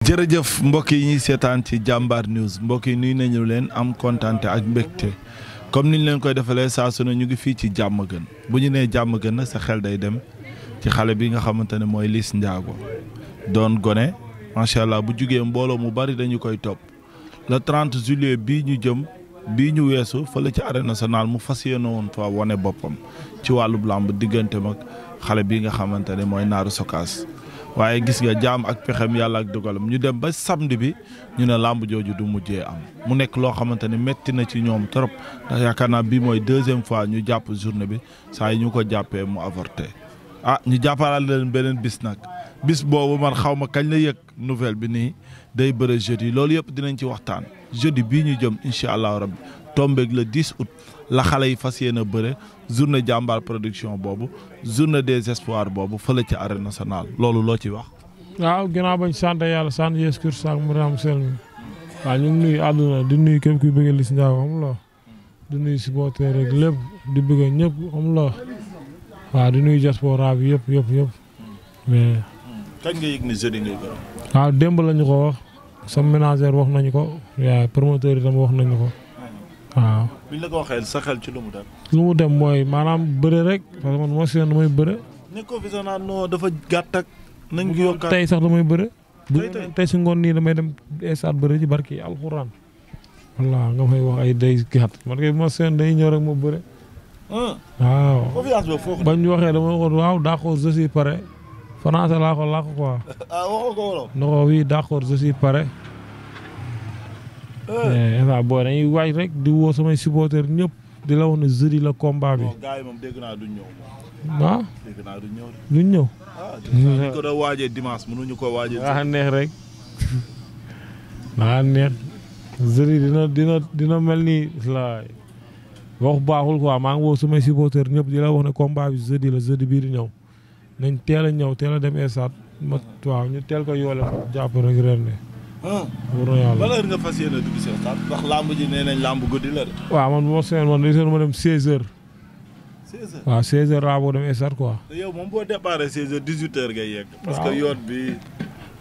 jërëjëf mbokk yi ñuy seetaan ci Jambaar News mbokk yi nuyu nañu leen am kontaan ak mbégte comme niñ leen koy defalee saa su ne ñu ngi fii ci Diamaguène bu ñu nee Diamaguène nag sa xel day dem ci xale bi nga xamante ne mooy Lys Ndiago doon gone macha allah bu jugee mbooloo mu bari dañu koy topp le 30 juillet bii ñu jëm bii ñu weesu fële ci arène nationale mu fas yéene woon fa wane boppam ci wàllub làmb diggante mag xale bii nga xamante ne mooy Narou Sogas waaye gis nga jaam ak pexem yàlla ak dogalam ñu dem ba samedi bi ñu ne làmb jooju du mujjee am mu nekk loo xamante ne métti na ci ñoom trop ndax yaakaar naa bii mooy deuxième fois ñu jàpp journée bi saa yi ñu ko jàppee mu avorté ñu jàppalaat leen beneen bis nag bis boobu man xaw ma kañ la yëg nouvelle bi nii day bëre jeudi loolu yëpp dinañ ci waxtaan jeudi bii ñu jëm incha allah rabbi tombeeg le 10 août la xale yi fas yéene bëre journée Jambaar production boobu journée des espoirs boobu fële ci arène nationale loolu loo ci wax. waaw ginnaaw bañ sant yàlla sant Yeesu Kirist ak Mariam sel mi waaw ñu ngi nuyu àdduna di nuyu képp kuy bëgg Lys Ndiago xam la di nuyu supporter rek lépp di bëgg ñëpp xam la waaw di nuyu diaspora bi yëpp mais. kañ nga yëg ni jeudi ngay bëre. waaw démb lañu ko wax sama ménagère wax nañu ko waaw promoteur yi tam wax nañu ko waaw. biñ la ko waxee sa xel ci lu mu dem. lu mu dem mooy maanaam bëre rek parce que man moo si yoon damay bëre. ne ko fi naan non dafa gàtt ak. nañ ko yokkaat tey sax damay bëre. tey si ngoon nii damay dem stade bëre ci barki alxuraan. walla nga may wax ay day gàtt man kay moo si yoon day ñëw rek ma bëre. waaw. confiance boobu foofu. bañ ñu waxee dama waxoon waaw d'accord je suis prêt. français laa ko làkk quoi. waxoo ko wolof. non oui d'accord je suis prêt. mais booy dañuy waaj rek di woo samay supporters ñëpp di la wax ne jeudi la combat bi. gars yi moom dégg naa duñ ñëw. ah. dégg naa duñ ñëw. duñ ñëw. ñu ko doon waajee dimanche mënuñu ko waajee. waa neex rek. waa neex. jeudi dina mel ni la wax baaxul quoi maa ngi woo samay supporters ñëpp di la wax ne combat bi jeudi la jeudi bii di ñëw. nañ teel a ñëw teel a dem stade ma waaw ñu teel ko yoole jàpp rek ren de. wóor na yàlla ban heure nga fas yéene dugg si stade ndax lamb ji nee nañ lamb guddi la de. waaw man bu ma seen man dañu ma dem 16h. 16h waaw 16h laa boo dem stade quoi. te yow moom boo départ 16h 18h ngay yegg. parce que yoon bi.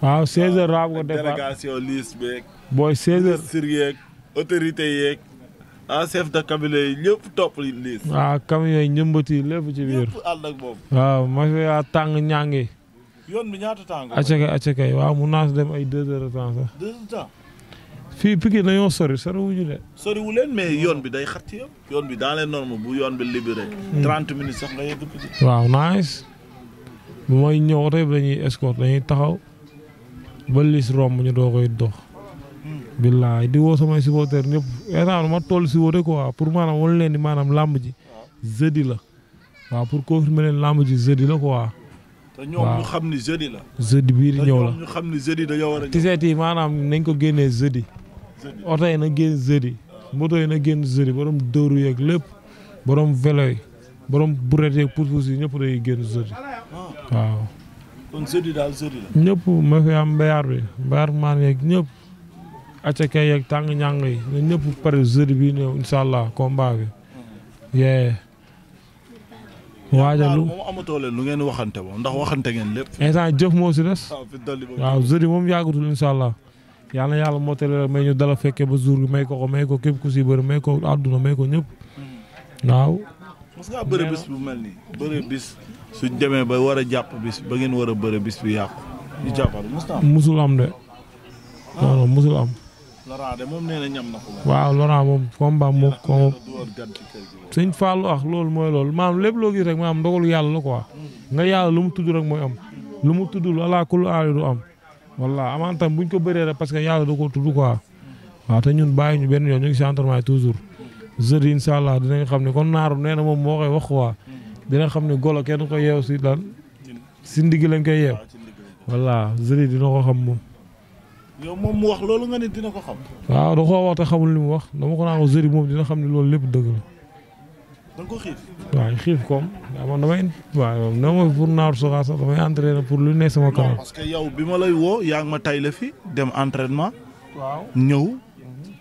waaw 16h laa boo départ délégation Lys beeg. booy 16h ministre yeeg autorité yeeg. chef de cabinet yi ñëpp topp Lys. waaw camion yi ñëmbati lépp ci biir. ñëpp ànd ak moom. waaw ma fi yaa tàng ñàngi. yoon bi ñaata tàng. acca waaw mun naa dem ay 2 heures de temps sax. 2 heures de temps. fii Pikine dañoo sori wuñu de. soriwu leen mais yoon bi day xat ci yow. yoon bi dans les normes bu yoon bi libéré. 30 minutes sax nga yegg Pikine. waaw nice. bu may ñëw oto yëpp dañuy escorte dañuy taxaw ba Lys romb ñu doo koy dox. billaay di woo samay supporters ñëpp état ma toll si woote quoi pour maanaam wan leen ni maanaam làmb ji jeudi la waaw pour confirmer leen làmb ji jeudi la quoi. te ñoom ñu xam ni jeudi la. jeudi bii di ñëw la ñu xam ni jeudi dañoo war a ñëw. tiseet yi maanaam nañ ko génnee jeudi. oto yi na génn jeudi. moto yi na génn jeudi borom dóoru yeeg lépp borom vélo yi borom buret yeeg pousse-pousse yi ñëpp day génn jeudi. waaw. kon jeudi daal jeudi la. ñëpp ma fi am mbayaar maan yeeg ñëpp. acca kay yeeg tàng ñàng yi ñun ñëpp pare jeudi bii ñëw incha allah combat bi. yee. waajalu moom amatoo leen lu ngeen waxante moom ndax waxante ngeen lépp. instant jëf moo si des. waaw jeudi moom yàggatul incha allah. yal na yàlla moo teel may ñu dala fekkee ba jour bi may ko képp ku si bëri may ko àdduna may ko ñëpp. waaw. mos ngaa bëre bis bu mel nii. bëre bis suñ demee ba war a jàpp bis ba ngeen war a bëre bis bi yàqu. ñu jàppal musul am de. non musul am. Laurent de moom nee na ñam na ko. waaw Laurent moom combat moom ko sëñ Fallou ak loolu mooy loolu maanaam lépp loo gis rek maanaam ndogalu yàlla la quoi. nga yàlla lu mu tudd rek mooy am. lu mu tuddul ala kullu aali du am. walla amaan tam buñ ko bëree rek parce que yàlla da ko tudd quoi. waaw te ñun bàyyi ñu benn yoon ñu ngi si entraînement toujours. jeudi incha allah dinañ xam ne kon naaru nee na moom moo koy wax quoi. dina xam ne golo kenn ko yeew si lan si ndigg lañ koy yeew. walla jeudi dina ko xam moom. yow moom mu wax loolu nga ne dina ko xam. waaw da koo wax te xamul li mu wax dama ko naan ko jeudi moom dina xam ne loolu lépp dëgg la. da nga ko xiif. waaw xiif comme man damay waaw non mooy pour Narou Sogas sax damay entraîner pour lu ne sama kanam. parce que yow bi ma lay woo yaa ngi ma tay la fi dem entraînement. waaw ñëw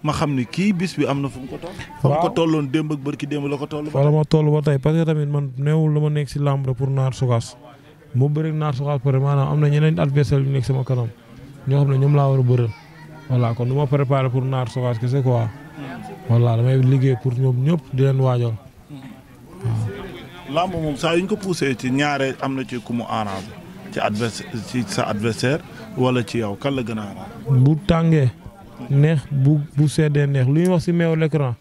ma xam ni kii bis bi am na fu mu ko toll. fa mu ko tolloon démb ak bërki démb la ko toll. fa la ma toll ba tey parce que tamit man neewul la ma nekk si làmb rek pour Narou Sogas mu bëri Narou Sogas pare maanaam am na ñeneen adversaire yu nekk sama kanam. ñoo xam ne ñoom laa war a bëral voilà kon du ma préparé pour Narou Sogas kese quoi voilà damay liggéey pour ñoom ñëpp di leen waajal lamb moom saa yu ñu ko poussé ci ñaare am na ci ku mu arrangé ci sa adversaire wala ci yow kan la gën a arrangé. bu tàngee neex bu seddee neex lu ñuy wax si meew l'écran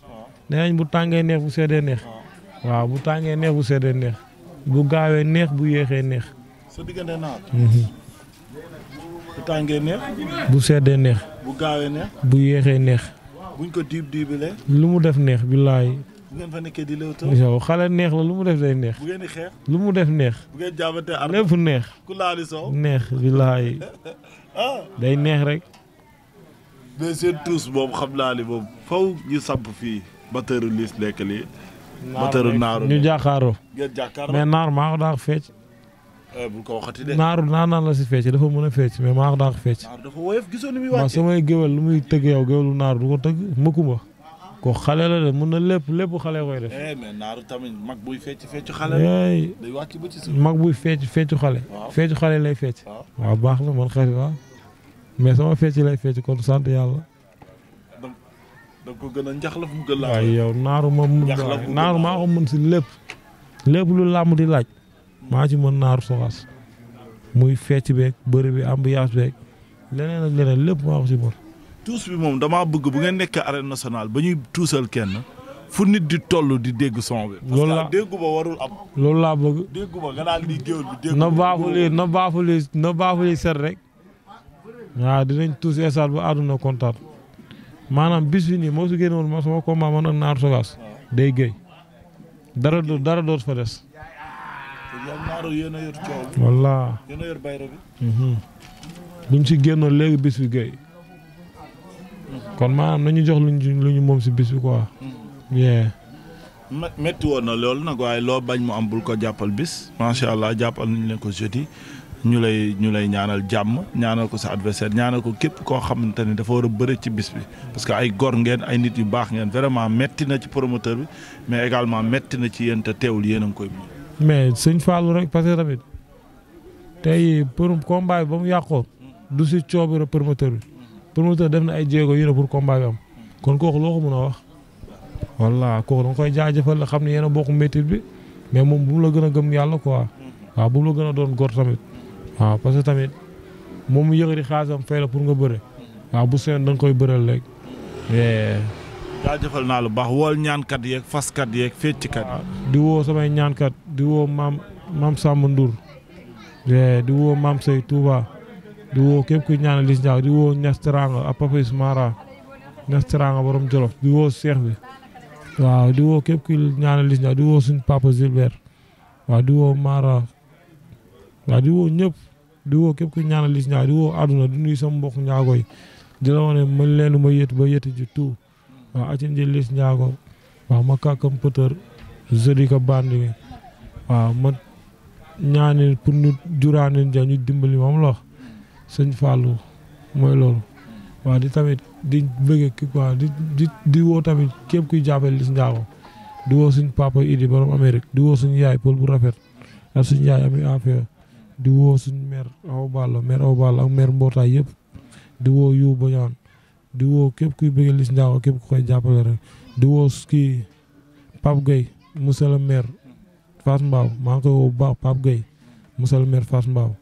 nee nañ bu tàngee neex bu seddee neex waaw bu tàngee neex bu seddee neex bu gaawee neex bu yéexee neex. sa diggante Naar. bu tàngee neex. bu seddee neex. bu gaawee neex. bu yéexee neex. buñ ko diibilee. lu mu def neex billaay. bu ngeen fa nekkee di lewtoo. yow xale neex la lu mu def day neex. bu ngeen di xeex. lu mu def neex. bu ngeen jàmbatee ar lépp neex. ku laali sow. neex billaay. day neex rek. mais seen tuus boobu xam naa ni moom faw ñu samp fii bateeru Lys lekk lii. bateeru Naaru ñu jàkkaaroo. ngeen jàkkaaroo mais Naar maa ko daax fecc. bu ko waxati de. Naaru naan la si fecc dafa mën a fecc mais maa ko daax fecc. Naar dafa woyof gisoo ni muy waaw wàcce. samay géwél lu muy tëgg yow géwélu Naar du ko tëgg mëkkuma ko xale la de mën na lépp xale koy def. mais Naaru tamit mag buy fecc xale. day wàcc ba ci suuf. mag buy feccu xale. waaw feccu xale lay fecc. waaw baax na man xel waaw. mais sama fecc lay fecc kon sant yàlla. da ko gën a njaxlaf mu gën laa. waaye yow Naaru Naaru maa ko mën si lépp. lépp lu làmb di laaj. maa ci mën Narou Sogas. muy fecc beeg bëri bi ambiance beeg leneen ak leneen lépp maa ko si mën. tuus bi moom damaa bëgg bu ngeen nekkee arène nationale ba ñuy tuusal kenn fu nit di toll di dégg son bi. loolu la parce que déggu ba warul am. loolu laa bëgg. déggu ba nga naan lii géwél bi déggu. na baafuli set rek. waaw dinañ tuus esaat ba àdduna kontaan. maanaam bis bi nii moo si génnoon ma sama combat man ak Narou Sogas. day géey dara doot fa des. yow Naaru yéen a yor coow. walla. yéen a yor bayro bi. buñ si génnoon léegi bis bi géey. kon maanaam nañu jox lu ñu moom si bis bi quoi. metti woon na loolu nag waaye loo bañ mu am bul ko jàppal bis macha allah jàppal nañ leen ko jeudi ñu lay ñaanal jàmm ñaanal ko sa adversaire ñaanal ko képp koo xamante ni dafa war a bëre ci bis bi. parce que ay gor ngeen ay nit yu baax ngeen vraiment metti na ci promoteur bi mais également metti na ci yéen te teewul yéen a ngi koy. mais sëñ Fallou rek parce que tamit tey pour combat bi ba mu yàqoo du si coobare promoteur bi. promoteur def na ay jéego yu ne pour combat bi am kon kooku loo ko mën a wax walla kooku da nga koy jaajëfal la xam ne yéen a bokk métit bi mais moom bu mu la gën a gëm yàlla quoi waaw bu mu la gën a doon gor tamit waaw parce que tamit moom mu yëgëri xaalisam fay la pour nga bëre waaw bu seen da nga koy bëreel rek. jaajëfal naa lu baax wool ñaankat yeeg faskat yeeg fecckat yi. di woo samay ñaankat di woo maam Samba Ndour di woo maam Sey Touba. di woo képp kuy ñaanal Lys Ndiago di woo Ñas Teranga ak Papa Ismara Ñas Teranga borom Jolof di woo Cheikh bi waaw di woo képp kuy ñaanal Lys Ndiago di woo suñ Papa Gilbert waaw di woo Mara waaw di woo ñëpp di woo képp kuy ñaanal Lys Ndiago di woo àdduna di nuyu sama mbokk njaago yi di la wane man leen ma yët ba yëti ji tout waaw acin ji Lys Ndiago waaw ma kàkkam pëtër jeudi ka bandi waaw ma ñaani pour ñu juraani ja ñu dimbali moom la wax sëñ Fallou mooy loolu waaw di tamit di bëgge ki quoi di woo tamit képp kuy jàppale Lys Ndiago di woo suñ papa Idi borom Amérique di woo suñ yaay Pël bu rafet ak suñ yaay ami affaire di woo suñ mère Awa Balla ak mère mbootaay yëpp di woo yu bañaan di woo képp kuy bëgge Lys Ndiago képp ku koy jàppale rek di woo kii Pape Gueye monsieur le maire Fass Mbao maa ngi koy woo bu baax Pape Gueye monsieur le maire Fass Mbao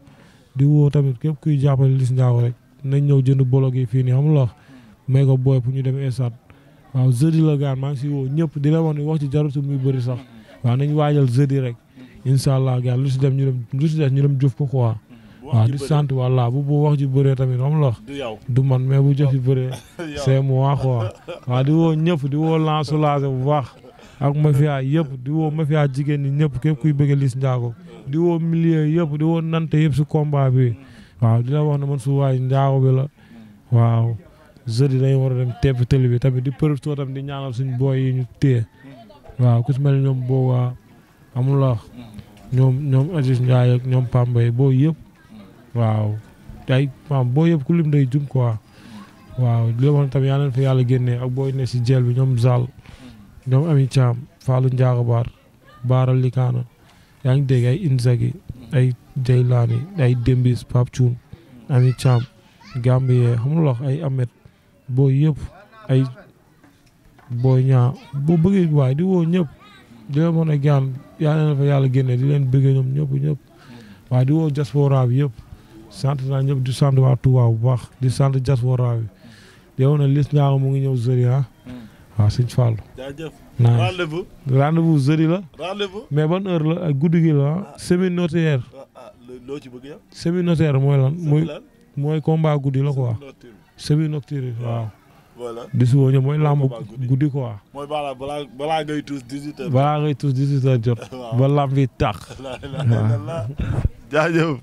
di woo tamit képp kuy jàppale Lys Ndiago rek nañ ñëw jënd bolog yi fii nii xam nga may ko booy pour ñu dem stade waaw jeudi la gaan maa ngi si woo ñëpp di la wax ni wax ci jaratu muy bëri sax waaw nañ waajal jeudi rek incha allah gaan lu si des ñu dem jëf ko quoi waaw di sant walla bu wax ji bëree tamit xam nga du man mais bu jëf ji bëree c'est moi quoi waaw di woo ñëpp di woo lan soulagé bu baax ak mafia yëpp di woo mafia jigéen ñi ñëpp képp kuy bëgg Lys Ndiago di woo milieu yëpp di woo nante yëpp si combat bi waaw di la wax ne man su waay Ndiago bi la waaw jeudi dañu war a dem tepp télé bi tamit di profité tamit di ñaanal suñ booy yi ñu téye waaw ku si mel ni ñoom boobaa amul la ñoom Aziz Ndiaye ak ñoom Pambay booy yëpp waaw ay maam booy yëpp ku lim day jum quoi waaw di la wax ne tamit yaa leen fa yàlla génnee ak booy ne si jeel bi ñoom Zal ñoom Ami Thiam Fallou Ndiago Baara Likaana yaa ngi dégg ay Inzaghi ay Jaylaani ay Dembis Pape Thioune Ami Thiam Gambie xam nga ay Amet booy yëpp ay booy ñaa boo bëggee waaye di woo ñëpp di leen mën a gaan yàlla na fa yàlla génne di leen bëggee ñoom ñëpp waaye di woo diaspora bi yëpp sant naa ñëpp di sant waa Touba bu baax di sant diaspora bi di yow na Lys Ndiago mu ngi ñëw jeudi waaw sëñ Fallou. jaajëf. rendez-vous jeudi la. rendez-vous. mais ban heure la ak guddi gi la semi notaire. loo ci bëgg yow. semi notaire mooy lan mooy combat guddi la quoi. semi nocturne waaw. voilà di si woo ñoom mooy làmb guddi quoi. mooy balaa ngay tuus 18h. balaa ngay tuus 18h jot. ba làmb bi tax. jaajëf.